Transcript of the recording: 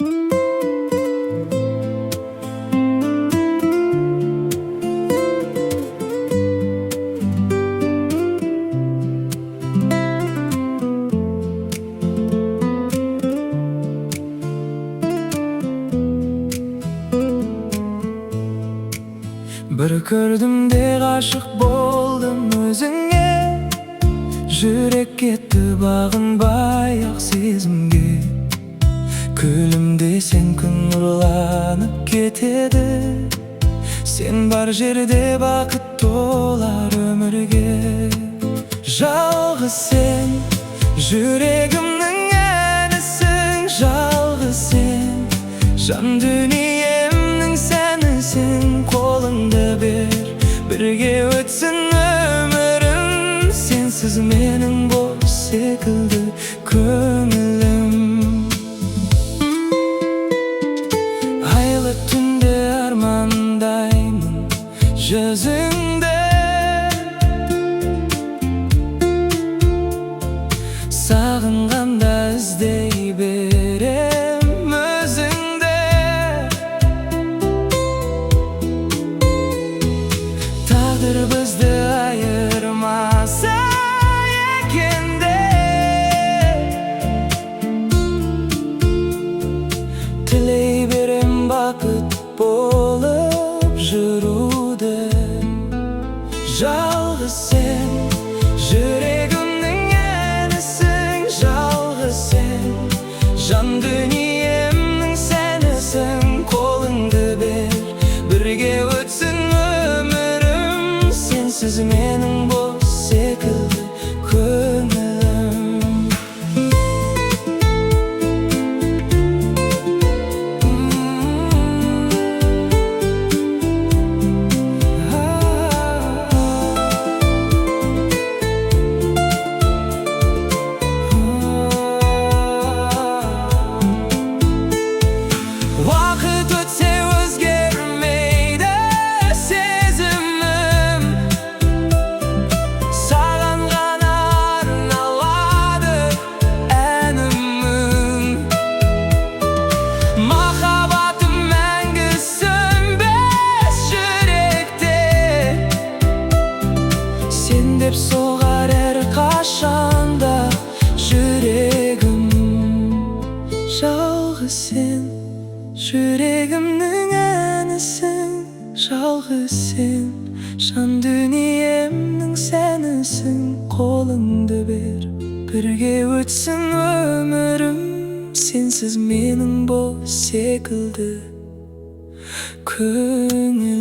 Бір көрдім де ғашық болдым өзіңе. Жүрек кетті бағынбай ақ сезімге. Күлімдесең, күн нұрланып кетеді. Сен бар жерде бақыт толар өмірге. Жалғыз сен, жүрегімнің әнісің. Жалғыз сен, жан дүниемнің сәнісің. Қолыңды бер, бірге өтсін өмірім. Сенсіз менің бос секілді көңілім. Айлы түнде армандаймын жүзіңді. Сағынғанда іздей берем өзіңді. Тағдыр бізді айырмаса екен де. Тілей берем бақыт болып жүруді. Жалғыз сен, жүрегімнің әнісің. Жалғыз сен, жан дүниемнің сәнісің. Қолыңды бер, бірге өтсін өмірім. Сенсіз менің бос секілді көңілім. Уақыт өтсе, өзгермейді сезімім. Саған ғана арналады әнімім. Махаббатым мәңгі сөнбес жүректе. Сен деп соғар әрқашанда жүрегім. Жалғыз сен, жүрегімнің әнісің. Жалғыз сен, жан дүниемнің сәнісің. Қолыңды бер, бірге өтсін өмірім. Сенсіз менің бос секілді көңілім.